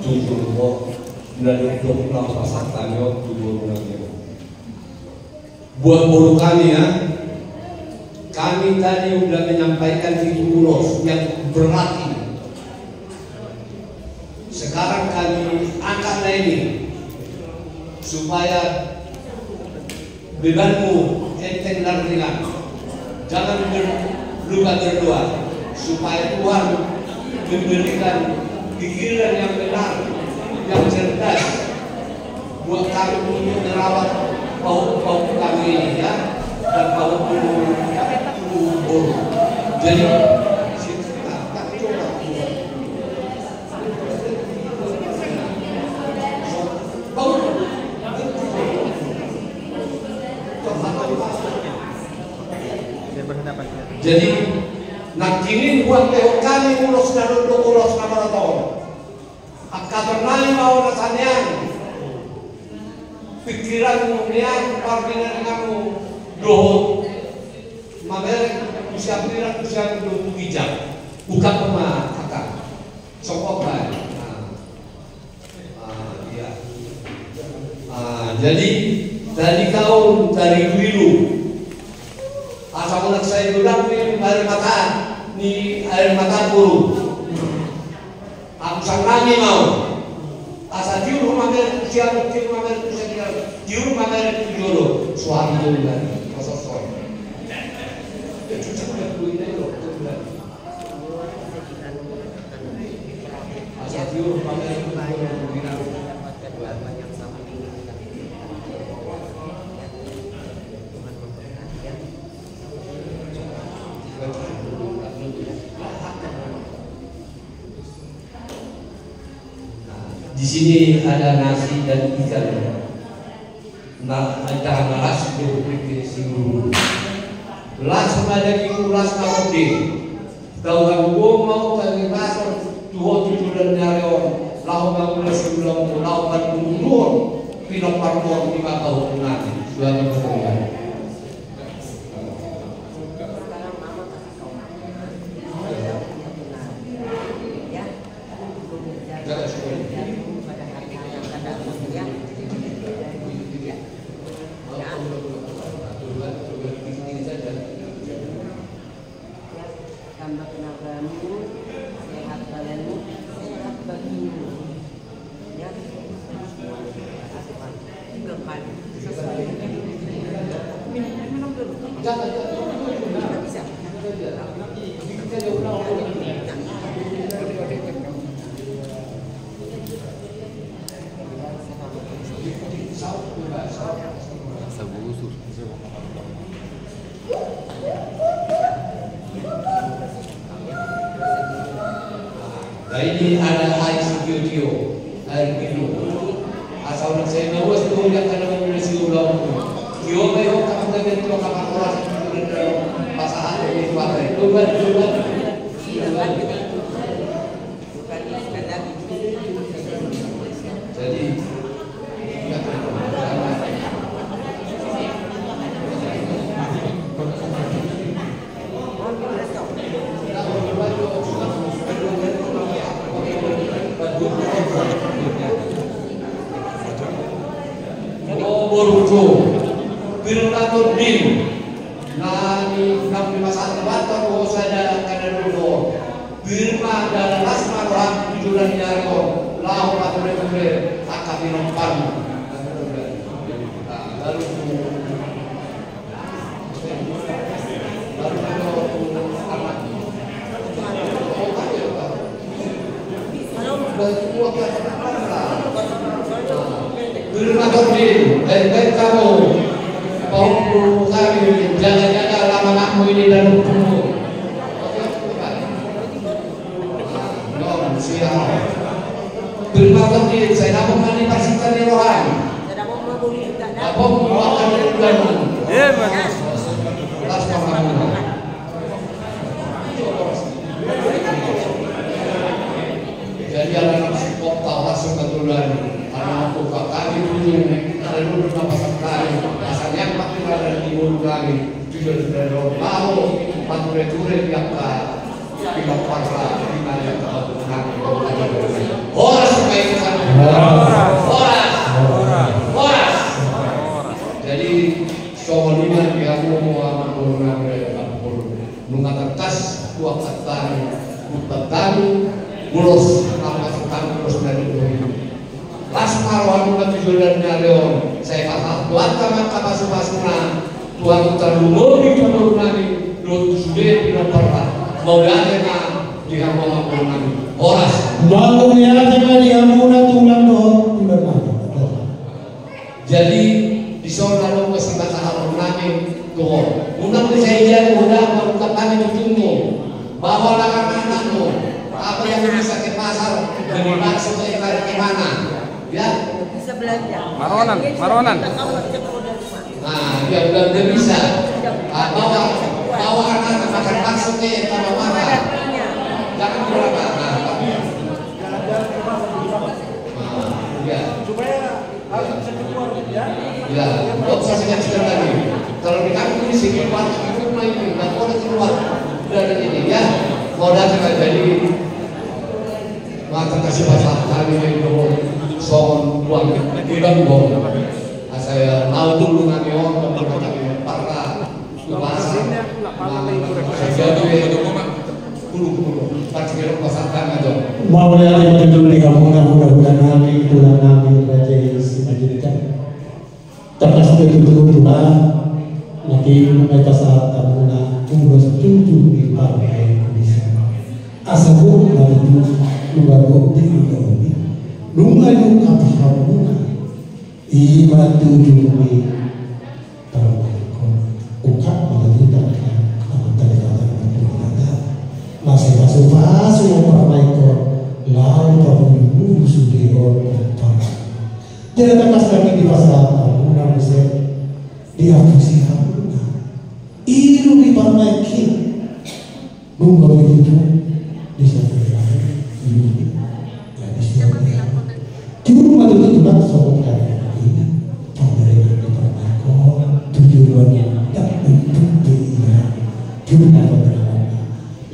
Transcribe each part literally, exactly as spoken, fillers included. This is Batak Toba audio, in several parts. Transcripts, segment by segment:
Tujuh boru na didok na pasahat hami on tu boru nami on. Buat boru kami, ya, kami tadi udah menyampaikan itu ulos yang berat ini. Sekarang kami angkat na ini supaya bebanmu enteng dan ringan. Jangan ber- lupa berdoa supaya Tuhan memberikan pikiran yang benar, yang cerdas buat kami untuk merawat paut-paut kami ini, ya, dan paut-paut. Jadi, jadi, nangkining buat teho kami ulos na dondok ulos na maraton. Angka ternai mau na sanean pikiran nian pardingan kamu dohot mamerek usia pirak usia dohot ginjang. Buka pema angka sokok baik. Nah. Ah, iya. Ah, jadi tadi kau dari dulu asa mulak saya bilang ni air mata ni air mata guru. Aku sanangi mau asa tiur mamerek usia tiur mamerek usia tiur mamerek usia suami itu tadi kosong. Di sini ada nasi dan ikan. Na, anjaha na las do pinggan si guru. Las ma dagingmu, las ma ronde. Tau hamu gomau tagi masor tu ho tu tulan ni ari on. Laho mangula si ulaonmu, laho panungkunuhon pinomparmu on, i ma pahompuna. Suami. Tambah tenagamu, sehat badanmu, sehat batinmu. Ya. Nah, ini ada air sitio-tio, air minum. Asal saya mau setuju karena mau beli si ulang. Yo, yo, kamu tadi itu kamar kelas itu, pasangan ini, pakai. Coba, coba. Jadi, boru tu pir ma tondin. Na ni nang ni masa tebator ho sada kada dulu. Pir ma dalan las ma roham di tulan ni ari on. Laho pature-ture angka pinomparmu. Lalu Terima kasih, baik-baik kamu. Pahompu kami, jaga-jaga anak-anakmu ini dan ompumu. Nom, siap. Terima kasih, saya dapat mandi pasti tadi rohani. Dapat mewakili dan Iya, bagus. Jadi anak-anak si kota langsung kebetulan anak aku kakak itu ada dulu nama sekali asalnya pakai ada di gunung kami juga sudah mau pature-ture biar Horas supaya Tuak tani, tuak tani, ulos, apa tani, ulos dari doi. Las ma rohamu na tu joloan ni ari on, sai pasahat Tuhanta ma angka pasupasuna, tu hamu tarlumobi tu boru nami, dohot tu sude pinompar na. Mauliate ma di hamu amang boru nami. Horas. Mauliate ma di hamuna tulang dohot tulang nami. Jadi, dison adong ma sipasahaton nami tu ho. Unang be sai jadi holan mangungkap nami tu jumbo. Bawa lah anakmu. Apa yang bisa ke pasar, beli bakso, eh, ke mana? Ya. Bisa belanja. Maronan, maronan. Nah, dia belanja bisa. Ah, bawa, bawa anak makan bakso ke, tambah makan. Jangan berapa. Nah, tapi Nah, iya. Supaya harus bisa keluar, ya. Ya, nggak usah segan-segan lagi. Kalau di kami ini segi empat, itu main, nggak boleh keluar dari ini, ya. Mau datang aja di mata kasih pasal kami main dulu. Songon uang, uang dong. Asal mau tunggu nanti on, mau kata para. Mauliate ma di hamuna, muda-muda nami, tulang nami, raja i Simanjuntak. Tangkas do tutu, Tulang, nangkin nunga dipasahat hamuna ulos tujuh ni parmaen i. Asa boi ma tutu, nunga boi di hamuna, nunga diungkap hamuna. Ima tujuh ni parmaen on, ungkap ma tutu, Tulang, na tadi kata na tulang. Laos pasu-pasu parmaen on, laho pamudu-mudu sude on, Tulang. Jadi tangkas nangkin dipasahat hamuna muse, diapusi hamuna. I do ni parmaen i. Nunga boi tutu, di samping lain, di samping lain. Tiur ma tutu, Tulang, songon hata ni parmaen on, tujuan na, dak tutu, tiur ma parmaen on.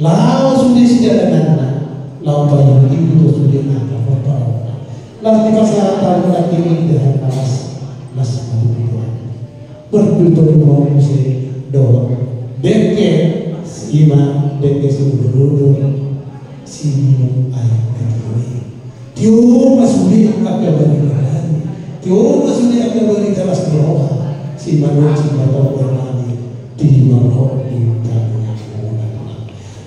Laho sude sidalananna, laho pajumpang tu sude angka pomparanna. Laos dipasahat hamuna nangkin di hata las, las ma tutu, Tulang. Bertutur ma muse dohot dengke, ima dengke siudurudur, siminum aek ni tio i. Tio ma sude angka barita, tio ma sude angka barita las ni roha, simanjujung ma tonggo nami, di marhot di tano.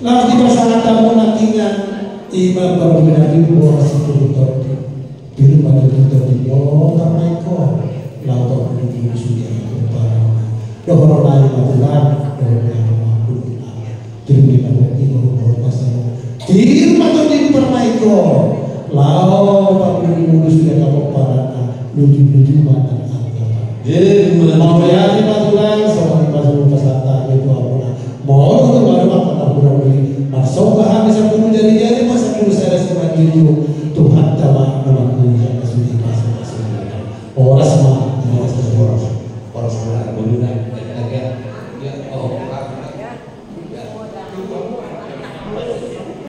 Laos dipasahat hamuna nangkin, ima parbue na di boha situru tondi. Tiur ma tutu tondi on parmaen on, laho pamudu-mudu sude angka pomparanna. Dohonon nami ma, Tulang, dohonon nami ma, Tulang. Tiur ma tutu, tiur ma tutu tondi ni parmaen on, laho pamudu-mudu sude angka pomparanna. Luju-luju ma nang angka. Jadi, mauliate.